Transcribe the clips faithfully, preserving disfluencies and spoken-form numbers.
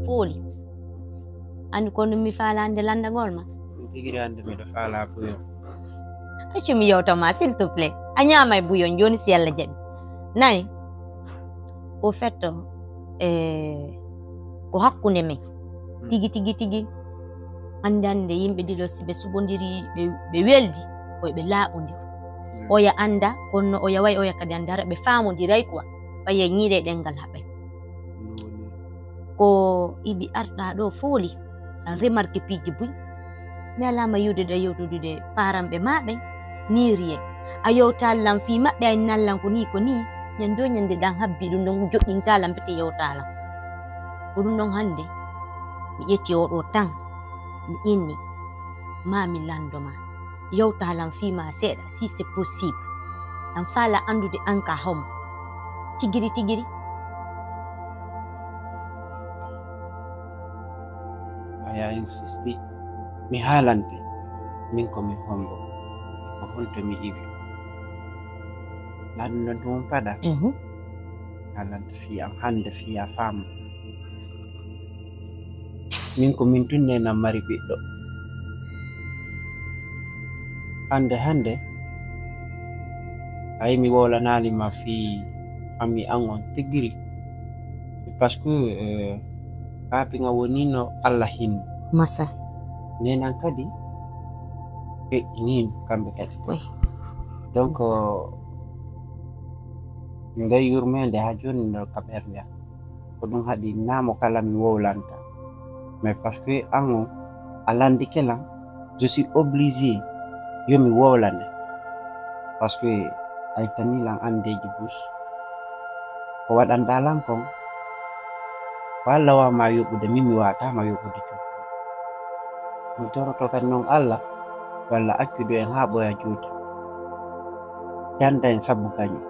fooli. Anndi ko ɗum mi faalaa hannde lanndagol ma? Tigi hannde miɗo faalaa buyon. Accu mi yewta ma, s'il te plaît. A ñaamay buyon jooni si Alla jaɓi. Nani? Au fait, eh, ko hakkunde men. Hmm. Tigi, tigi, tigi. Hannde, hannde yimɓe ɗiɗo si ɓe suɓondiri, ɓe, ɓe weldi, ko ɓe laaɓondiri. Hmm. Oya annda, kono oya way, oya kadi annda, hara ɓe faamondiray quoi. Ɓay e ñiire ɗengal haɓay. Hmm. Ko iɓi arɗa ɗo fooli. A remarque piiji buy. Mi alaama yi'ude ɗa yewtudude paranɓe maa ɓen, ni rien. A yewtaali lan fii maɓɓe, a inni lan ko nii, ko nii. Ñande o ñande ɗan habbi ɗun ɗon joɗɗintaa lan, mbete yewtaa lan. Ko ɗun ɗon hannde, mi ƴetti oo ɗoo tan, mi inni, maa mi lanndo ma. Yewtaa lan fii maa seeɗa, si c'est possible. An faalaa anndude an ka hombo. Tigiri tigiri. A ya insisti. Mi haalante. Min ko mi hombo. Ko honto mi iwi. Aduna ɗum paɗa. Mhm. Haalante fii an hannde fii a faama. Min ko min tun nenan mari ɓiɗɗo. Hannde, hannde, ay mi wowlanaali ma fii famille an on tigiri. Parce que, euh, baabi nga woni no Allah hinno. Masa. Nenan kadi, ɓe inin kamɓe kadi. Oui. Donc, Masa. Ndey yurmeende haa jooni no ka ɓernde am. Ko ɗum haɗi naa mo kala mi wowlanta. Mais parce que an on, a landike lan, je suis obligé yo mi wowlane. Parce que a ittanii lan anndeeji bus. Ko waɗanɗaa lan kon, ko Alla waawi ma yoɓude, min mi waawataa ma yoɓude cuuɗi. Mi toroto kadi non Alla, yo Alla accudu en haa ɓooya juuta. Danda en sabu kañum.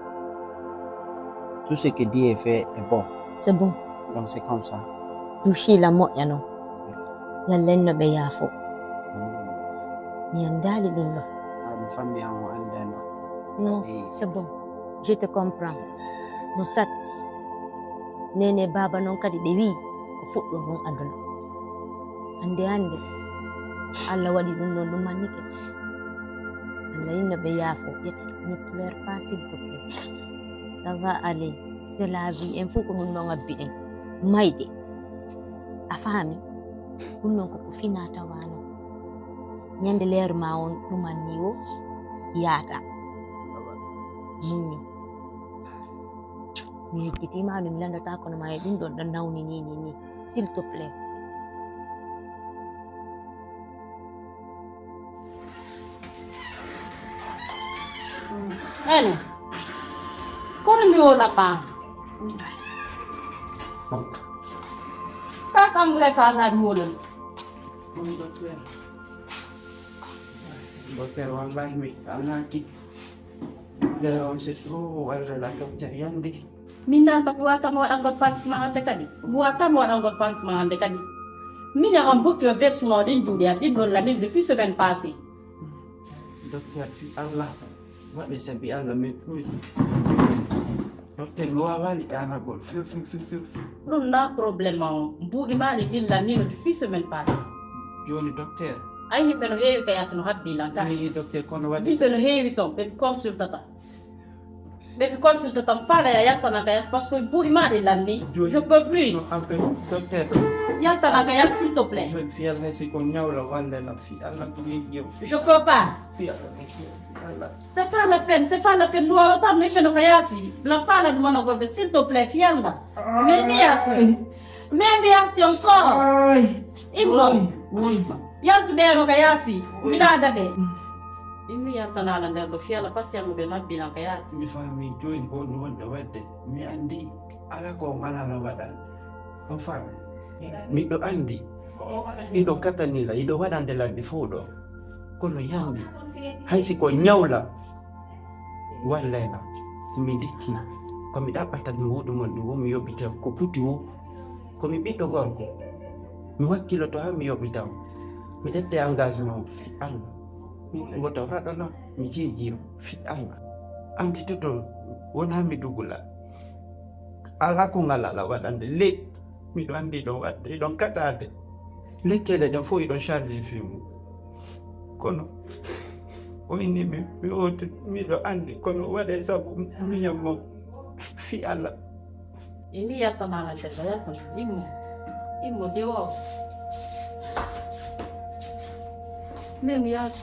Tout ce que Dieu fait est bon. C'est bon. Donc c'est comme ça. Duusi la moƴƴa non. Yalla en no ɓe yaafo. Mi anndaali ɗum ɗo. Ah, mi fammi an o anndano. Non, c'est bon. Je te comprends. No sat. Nene baaba non kadi ɓe wi'i ko fuɗɗo non aduna. Hannde hannde, Allah waɗi ɗum ɗon, ɗum mannike. Allah inno ɓe yaafo, ƴetta, ne pleure pas, s'il te plaît. Ça va aller, c'est la vie. En fof ko ɗum ɗon abbi ɗen. Mayde. A faami? Ɗum ɗon koko fina tawa non. Ñande leer ma on ɗuman ni wo yaata. Muññu. Mi yejjitiima, mi lanndata kono ma e ɗum ɗon ɗon nawni ni, ni, ni. S'il te plaît. Ene, kono mi wona ɓaa. Ka kam le fa na mi wona. Docteur, wallahi mi anaki. Nde on c'est trop, walla la docteur yandi. Min nan ba mi wata mo waɗangol pansement hande kadi. Mi wata mo waɗangol pansement hande kadi. Min ya on bukki o versement ɗin juuɗe an ɗin non la min depuis semaine passée. Docteur, fi Allah. Waɗe sabi Allah, mais ɗum. Docteur, mi waawani ɗaanagol. Few, few, few, few, few. Ɗum na problème on. Mbuuɗi maa ɗi dilla min depuis semaine passée. Jooni, docteur. Ay, yimɓe no heewi ka yaasi no habbi lan ka. Wi, docteur, kono waɗi. Yimɓe no heewi ton, ɓe consultata. Ɓe consultata, mi faala ya yattana ka yaasi, parce que mbuuɗi maa ɗi lanni. Jooni. Je peux plus. Non, en fait, docteur. Yattana ka yaasi, s'il te plaît. Jooni, fiyal hay si ko ñawla walla lan, fi Allah ko yeeƴi yo. Je peux pas. Fi Allah, fi Allah. C'est pas la peine, c'est pas la peine. Ɗum o tan no ka yaasi. La fala ɗum on gobe, s'il te plaît, fi Allah. Mais mi yaasi. Mais mi yaasi on sort. Ay. Imbo. Oy, oy. Yantu ɓe no ka yaasi. Oy. Mi ɗaada ɓe. Immi yantana la nder ɗo fi Allah, parce que mo ɓe labbi lan ka yaasi. Mi faami jooni ko ɗum wonde waɗde. Mi anndi ala ko on alaa la waɗa. On faami. Miɗo anndi. Iɗo katani la, iɗo waɗande lan ɗi fow ɗo. Kono yandi. Hay si ko ñawla. Wallay na, mi ndikki, ko mi ɗaɓɓata mi wuuɗu mon ɗum wo mi yoɓita ko puti wo, ko mi ɓiɗɗo gorko, mi wakkiloto haa mi yoɓita mo, mi ƴette engagement o fii Allah, mi woto raɗono, mi jiijiro fii Allah, annditoto wonaa mi dugula, alaa ko ngal ala waɗande leydi. Miɗo anndi hiɗon waɗde, hiɗon kaɗaade. Lekkele ɗen fof hiɗon chargé fii mum. Kono o inni mi, mi ooti, miɗo anndi, kono waɗee sabu miñan mo fii Alla. E mi yaltanaala Ceddo, yaltana, immo, immo, diwo. Min mi yalta.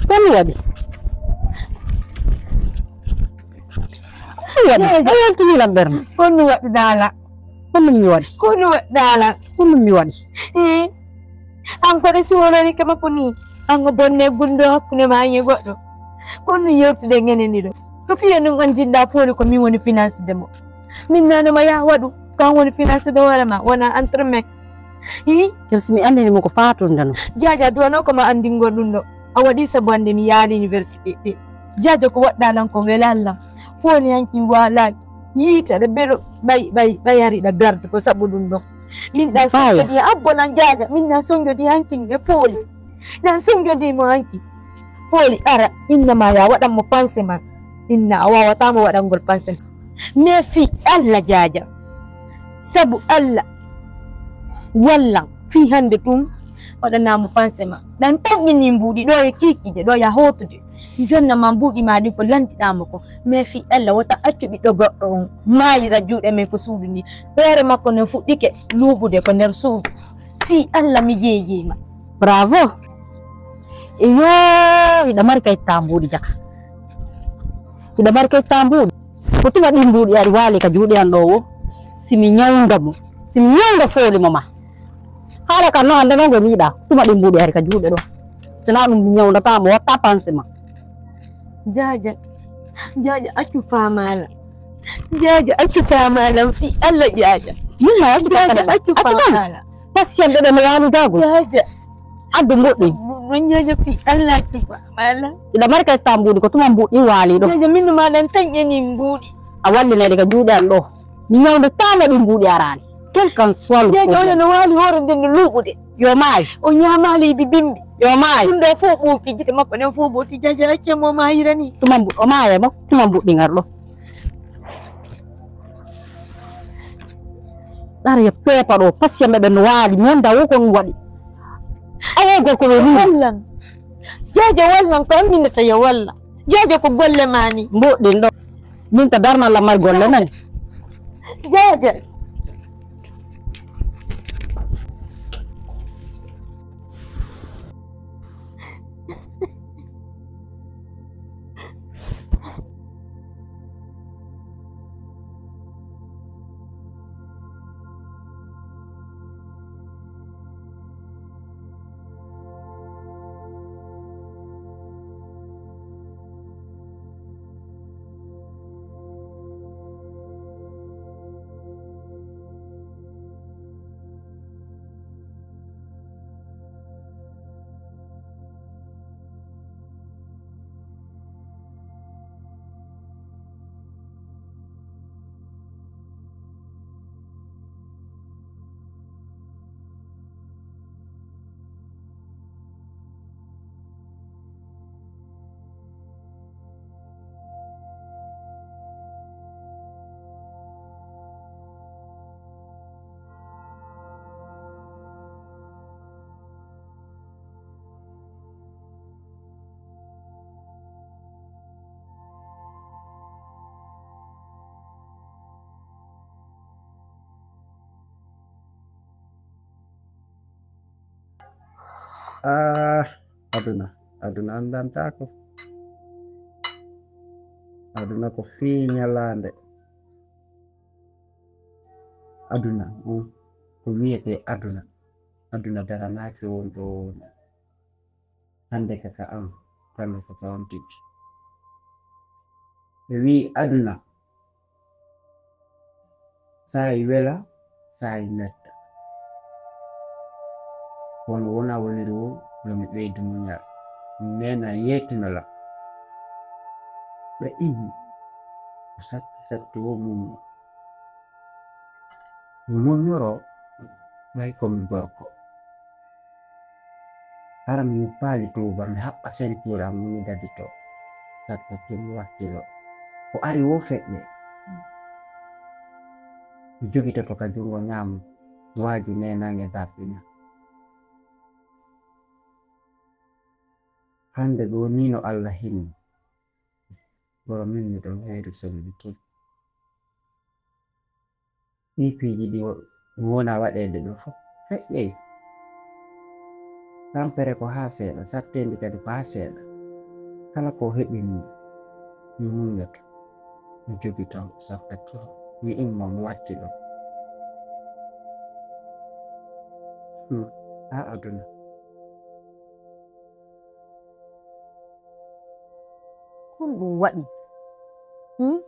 Ko mi waɗi? Ko mi waɗi? A yaltini lan ɓernde. Ko mi waɗi daala? Ko mi waɗi? Ko mi waɗi daala? Ko mi waɗi? Eh. An ko ɗe siwolori kama ko ni. An ko bonne gunndo hakkunde ma e goɗɗo. Ko ɗum yewtude ngenen ɗiɗo. Ko fiya ɗum on jiɗɗa fooli ko min woni finance de mo. Min nanoma yaa waɗu. Ko an woni finance de hoore ma. Wona entre men. Hi? Kadi si mi anndini mo ko faatunde no. Jaaja, duwano ko ma anndingol ɗum ɗo. A waɗi sabu annde mi yaali université ɗe. Jaaja ko waɗɗa lan ko welaa lan. Fooli hanki waalaali. Yiitere beɗo ɓay, ɓay, ɓay ari ɗa garde ko sabu ɗum ɗon. Min ɗan sonjodi abbo lan jaaja. Min ɗan sonjodi hanki nde fooli. Ɗan sonjodi mo hanki. Fooli ara inna ma ya waɗan mo panse man. Inna a wawata mo waɗangol panse man. Mais fii Alla jaaja. Sabu Alla. Wallan fii hande tun. Waɗanaa mo panse man. Ɗan tanƴini mbuuɗi ɗo e kiikiiɗe ɗo ya hootude. Jonna ma mbuuɗi ma ɗi ko lantiɗaa mo ko. Mais fii Alla wota accu ɓiɗɗo goɗɗo on maayira juuɗe men ko suudu ndi. Feere makko nden fuɗɗike luuɓude ko nder suudu. Fii Alla mi jeejii ma. Bravo. Iyo, hiɗa mari kay tambuuɗi jaka. Hiɗa mari kay tambuuɗi. Ko tuma ɗin mbuuɗi ari waali ka juuɗe an ɗo wo. Si mi ñawnda mo. Si mi ñawnda fooli mo ma. Haala kan no hande non ko mi yiɗa. Tuma ɗin mbuuɗi ari ka juuɗe ɗo. Sinaa ɗum mi ñawndataa mo watta panse ma. Jaaja, jaaja, accu faamaala. Jaaja, accu faamaala, fii Alla, jaaja. Min ma accu jaaja, faamaala. Accu faamaala. Pasiyan ɓe ɓe no yaaludaagol. Jaaja. Addu mbuɗɗi. Ɗum jaaja, fii Alla, accu faamaala. Iɗa mari kay tambuuɗi, ko tuma mbuɗɗi waali ɗo. Jaaja, min ma ɗan tan ƴeni mbuɗi. A wallinayɗi ka juuɗe an ɗo. Mi ñawndataa mo ɗi mbuɗi araani. Kel kan soit le problème. Jaaja, oya no waali hoore nden no luuɓude. Yo maay. O ñaamaali bibimbi. Yo maay. Ɗum ɗo fof ɓooki, gite makko ɗen fof ɓooki, jaaja acce mo maayira ni. Tuma mbu-, o maaya mo, tuma mbuɗɗi ngar ɗo. Ɗara yo peepa ɗo, pasiya meɗen no waali, mi anndaa wo ko ɗum waɗi. Awo gorko ɗo ni. Wallan. Jaaja wallan, ko an minnata yo wallan. Jaaja ko golle ma ni. Mbuɗɗin ɗo. Min ka darnal lam mari golle nani. Jaaja. Ah, aduna, aduna anndantaako. Aduna ko fii ñalaande. Aduna, mm, ko wiyetee aduna. Aduna daranaaki won ɗo woni. Hannde ka ka an, hannde ka ka on tigi. Ɓe wi'i aduna, saa'i wela, saa'i metta. Kono wona woniri wo, yo mi ɓeydu muñal. Mi neena yeetino la. Ɓe ihi. Ko satti satti wo muñño. Mi muññoroo, ɓay ko mi gorko. Hara mi yuppaali tuuba, mi haɓɓa ceinture am, mi daditoo. Satta tun mi wakkiloo. Ko ari wo feƴƴe. Mi jogitoto ka junngo ñaamo, mi waaju neenan e darɗina. Hande ɗoo nii no Alla hinni. Boro min miɗo weeri selli tun. Ɗii piiji ɗi wo-, mi wona waɗeede ɗoo fof, feƴƴey. Tampere ko haa seeɗa, satteendi kadi ko haa seeɗa. Kala ko heɓi mi, mi muññoto, mi jogito, satta tun, mi immo, mi wattilo. Hmm, haa aduna. Ko honɗun waɗi? Hmm?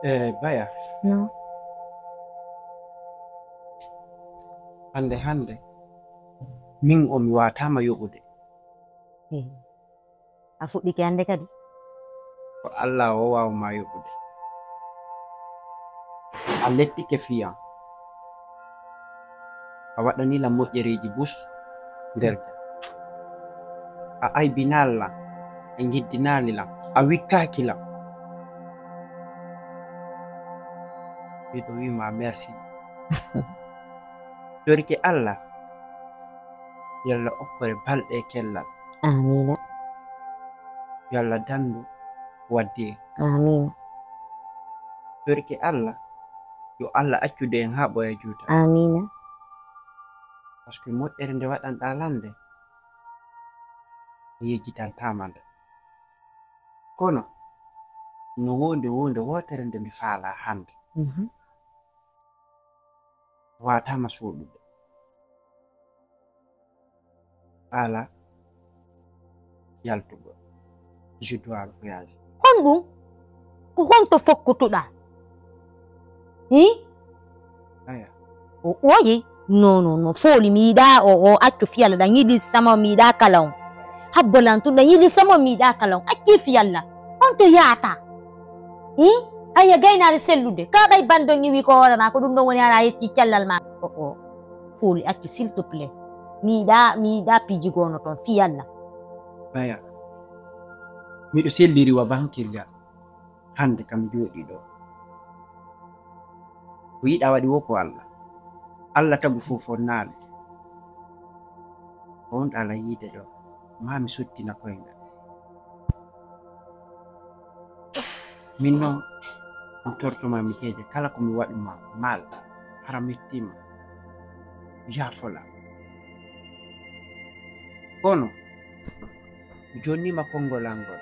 Eh, Baya. No. Hande, hande, min o mi waataama yoɓude. Eh. A fuɗɗike hande kadi? Ko Alla o waawa ma yoɓude. A lettike fii an. A waɗanii lan moƴƴereeji bus nder. A aybinaali lan, a ngiddinaali lan, a wikkaaki lan. Miɗo wi'i ma merci. Torike Alla, yo Alla okkore balɗe e kellal. Amiina. Yo Alla dandu waddi en. Amiina. Torike Alla, yo Alla accude en haa ɓooya juuta. Amiina. Parce que moƴƴere nde waɗanɗaa lan nde, mi yejjitantaama nde. Kono, no wondi wonde wootere nde mi faalaa hande. Mhm. Waataama suuɗude. Haala yaltugol. Je dois voyager. Honɗun? Ko honto fokkotoɗaa? Hi? Aya. O oye? No, no, no. Fooli, mi yiɗaa o, o accu fii Alla, ɗan yiɗi sama, mi yiɗaa kala on. Habbo lan tun, ɗan yiɗi sama, mi yiɗaa kala on. Acci fii Alla. Honto yaata? Hmm? Aya, gaynaare sellude. Ka ɓay banndon iwi ko hoore maa, ko ɗun ɗon woni hara a yecci cellal maa. O, o. Fooli, accu, s'il te plaît. Mi yiɗaa, mi yiɗaa piiji goono ton, fii Alla. Baya, miɗo selliri wa bankirgal. Hande kam jooɗii ɗoo. Ko yiɗaa waɗi wo ko Alla. Alla tagu fow fonnaali. Ko wonɗaa lan yiide ɗoo, maa mi sottina koyngal. Min non, mi torto ma, mi jeeja kala ko mi waɗu ma mal, hara mettii ma, yaafolan. Kono, mi jonnii ma konngol an ngol.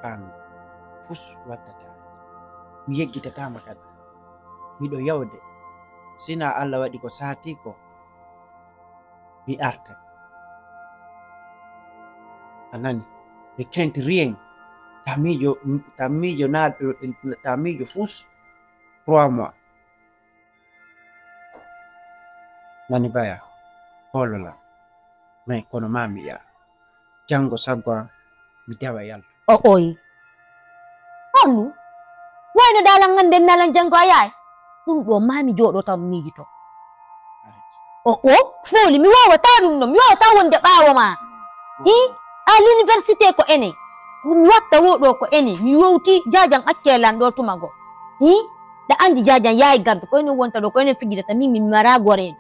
Faami, fus wattataa. Mi yeggitataa ma kadi. Miɗo yawde. Sinaa Alla waɗi ko saatii ko, mi arta. A nani? Ne crainte rien. Ta miijo, ta miijo na, ta miijo fus, crois-moi. Nani Baya, hoolo lan. Mais kono maa mi yaa. Janngo saggo an, mi dewa yaltu. O oyi. Honɗun? Wayno ɗaa lan annden naa lan janngo a yaay? Ɗun ɗoo maa mi jooɗoo taw mi miijitoo. O, o, Fooli, mi waawataa ɗun ɗon, mi waawataa wonde ɓaawo maa. Hii? A l'université ko enen. Mi watta woo ɗoo ko enen. Mi yowtii, jaajan accee lan ɗoo tuma goo. Hii? Ɗa anndi jaajan yaay garde, ko enen wonta ɗoo, ko enen fijidata, min mi maraa goreejo.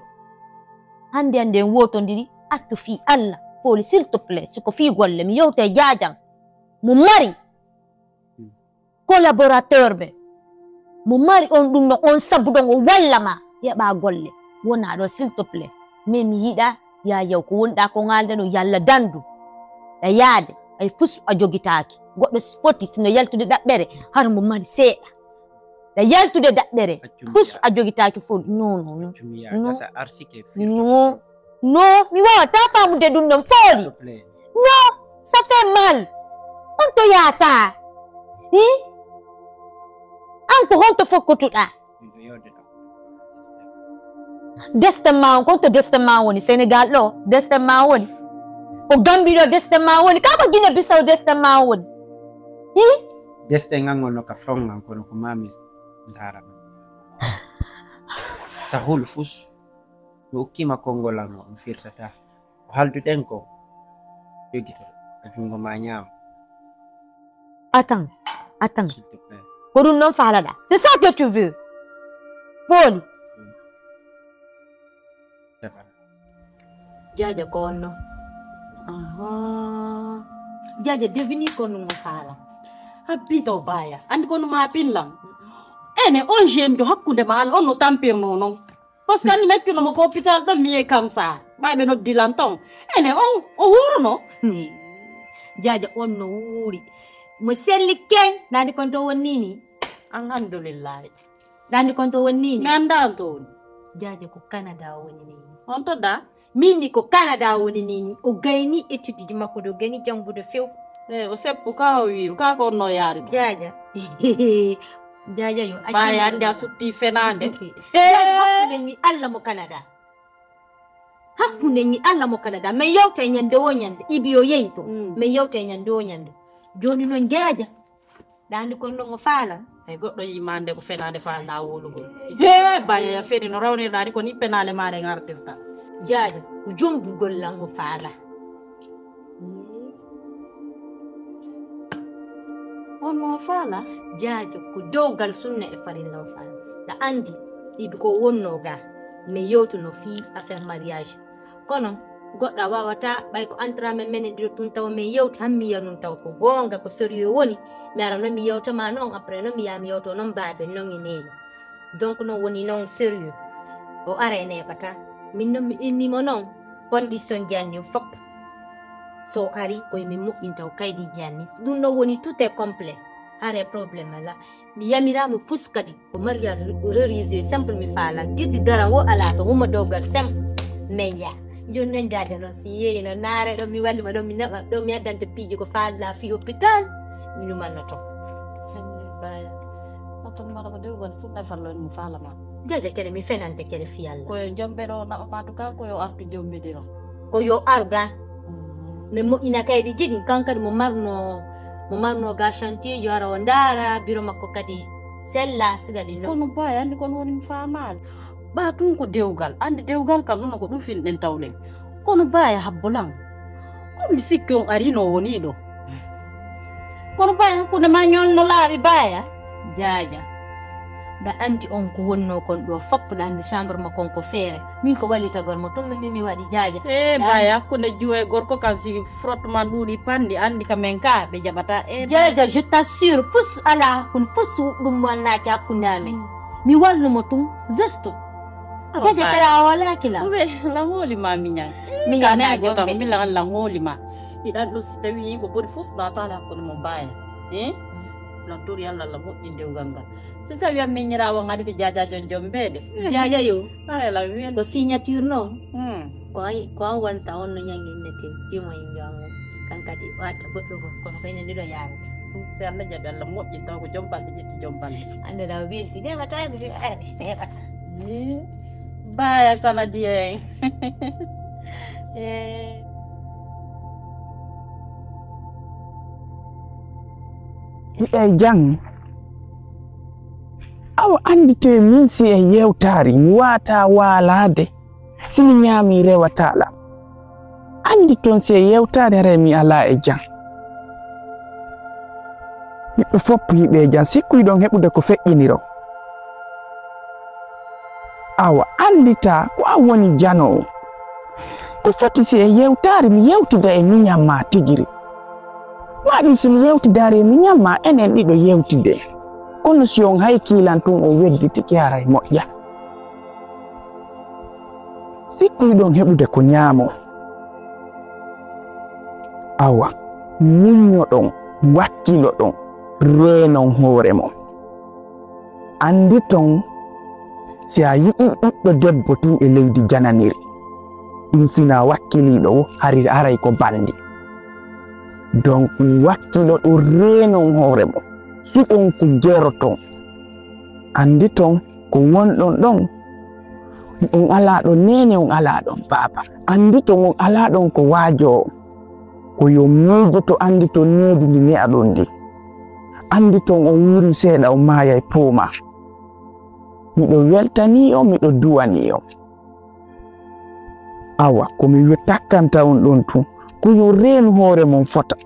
Hannde hannde en wootondiri, accu fii Alla, Fooli, s'il te plaît, si ko fii golle, mi yewta e jaajan. Mo mari collaborateur ɓe. Mo mari on ɗun non, on sabu ɗon o walla ma, heɓaa golle. Wonaa ɗoo, s'il te plaît. Mais mi yiɗaa, yaa yaw ko wonɗaa ko ŋaalde ɗoo, yo Alla dandu. Ɗa yaade, hay fus a jogitaaki. Goɗɗo si foti, si no yaltude ɗaɓɓere, hara mo mari seeɗa. Ɗa yaltude daɓɓere, fus a jogitaaki Fooli. Non, non, non. Non. Non, mi waawataa faamude ɗun ɗon, Fooli. Non, ça fait mal. On to yaataa? Hi? An ko honto fokkotuɗaa? Destin maa on, kon to destin maa woni? Senegal ɗoo, destin maa woni? Ko Gambi ɗoo destin maa woni? Kaa ko Guinée Bissau destin maa woni? Hi? Destin ngan on no ka fewndo ngan, kono ko maa mi laara ɗum. Ta hul fus, mi ukkii ma konngol an, on firtataa. Ko haalduɗen ko, jogito ka junngo maa ñaamo. Attends, attends. S'il te plaît. Ko ɗum non faalaɗaa? C'est ça que tu veux? Fooli. Jaaja ko on non. Ahaa. Jaaja devini ko non mo faala. Habbi to baya. Andi ko no ma pinlam. Ene on jeune jo hakkunde ma al on no tampirno non. Parce que andi mettuno mo ko hôpital ɗon mi e kam sa. Ɓay ɓe noddi lan ton. Ene on o wuruno. Ni. Jaaja on no wuuri. Mo selli ken. Nandi kon to wonni ni. Alhamdulillah. Nandi kon to wonni ni. Mi anda on to woni. Jaaja ko Canada o woni ni. On to da? Min ni ko Canada o woni ni. O gayni étude ji makko ɗo, gayni jangude few. Eh, o seppu ka o wiiru, ka ko on no yaari ɗo. Jaaja. Jaaja yo, a Ɓay janngi andi a ɗum. Sutti fenaande. Ok. Eh. Jaaja, hakkunde ni Allah mo Canada. Hakkunde ni Allah mo Canada. Men yewta e ñande o ñande. Ibi o yehi to. Mm. Men yewta e ñande o ñande. Jooni non Jaaja. Ɗa andi kon non o faalan. Hay goɗɗo yii ma nde ko fenaande faalɗa wowlugol. Hee, Baya ya feni no rawnirɗa ni ko ni penaale maaɗa en artirta. Jaaja, ko jombugol lan o faala. On mo faala? Jaaja, ko dewgal sunna e farilla o faala. Ɗa andi, ibi ko wonno ga, mi yewtuno fii affaire mariage. Kono goɗɗo a waawataa, ɓay ko entre amen menen ɗiɗo tun tawa men yewti, han mi yiya nun tawa ko goonga, ko sérieux woni. Mi ara non mi yewta ma non, après non mi yaha mi yewto non baabe non e neeyo. Donc non woni non sérieux. O ara e neeɓataa. Min non mi inni mo non condition ji an ɗin fop. So o ari, ko e min moƴƴinta o kaydi ji an ɗin. Ɗum non woni tout est complet. Hare problème alaa. Mi yamiraama fus kadi ko mariage religieux simple mi faala. Giddi dara wo alaa to, wuma dewgal simple. Men yaa. Jooni non Jaaja non si yeeyi no naare ɗon mi walli ma ɗon mi naɓa ɗon mi addante piiji ko faalɗa fii hôpital. Mi numanno ton. Baya. Oton mara ko dewgal sunna fallo mo faala ma. Jaaja kene mi fenante kene fii Allah. Ko yo jombe ɗo naɓa ma tuka ko yo artu jombidiro. Ko yo aru ga. Mm. Men moƴƴina kaydi jigi, kan kadi mo marno, mo marno ga chantier, yo ara o ndaara biro makko kadi sella, siga ɗin non. Kono Baya, andi kono woni mi faamaali. Ɓa tun ko dewgal, andi dewgal kan ɗum ko ɗum finɗen tawɗen. Kono Baya habbo lan. Ko mi sikki on arino woni ɗo. Kono Baya, hakkunde ma ñol no laaɓi Baya. Jaaja. Ɗa andi on ko wonno kon ɗo fop, ɗa andi chambre ma kon ko feere. Min ko wallitagol mo tun, min mi waɗi Jaaja. Eh, Baya, hakkunde juwe gorko kan si frottement ɗuuɗi panɗi, andi ka men ka, ɓe jaɓata. Eh, Jaaja, je t'assure, fus ala, kun fus ɗum wonnaaki hakkunde amen. Mm. Mi wallu mo tun, juste. Oh, Jaaja, Baya. Tara o wala kila. Ube, la holi ma miñan. Miñan Ka na nene jombe. Gota, mi la, la holi ma. Iɗan ɗo si tawi ko boni fus na tala hakkunde mo Baya. Eh? Lan turi Alla, Alla moƴƴin dewgal ngal. Si tawi a miñiraama on haɗi ɓe Jaaja jon jombeede. Jaaja yo. Ay, la wiyel. Ko signature non. Hmm. Ko ay, ko an wonta on no ñangi nete, timo e jom. Kan kadi o adda goɗɗo gol, kono ko enen ɗiɗo yaarata. Si Alla jaɓi, Alla moƴƴin taw ko jom balɗe ƴetti jom balɗe. Annde ɗa o welti, neɓata e mi, eh, neɓata. Eh, Baya Canadien. Eh. Hiɗa e jam? Awa annditee min si e yewtaari mi waataa waalaade, si mi ñaamii rewataa lam. Annditon si e yewtaari haray mi alaa e jam. Ɓiɓɓe fof yiɓe e jam, sikkuyiɗon heɓude ko feƴƴiniron. Awa annditaa ko an woni janoowo. Ko foti si e yewtaari mi yewtida e miñan maa tigiri. Waɗi si mi yewtidaari e miñan maa enen ɗiɗo yewtiden. Kono si on haykii lan tun on wedditike haray moƴƴa. Sikkuyiɗon heɓude ko ñaamon. Awa, muññoɗon, wakkiloɗon, reenon hoore mon. Annditon, si a yi'ii ɓiɗɗo debbo tun e leydi jananiri, ɗun si naa wakkiliiɗo wo, hari haray ko bandi. Donc, wakkiloɗon, reenon hoore mon, suɓon ko geroton. Annditon, ko wonɗon ɗon, On alaa ɗon neene, on alaa ɗon baaba. Annditon on alaa ɗon ko waajoowo. Ko yo miijoto, annditon needi ndi ne'aɗon ndi. Annditon on wuuri seeɗa, on maayay poomaa. Miɗo weltanii on, miɗo duwanii on. Awa, ko mi wi-, takkanta on ɗon tun, ko yo reenu hoore mon fota.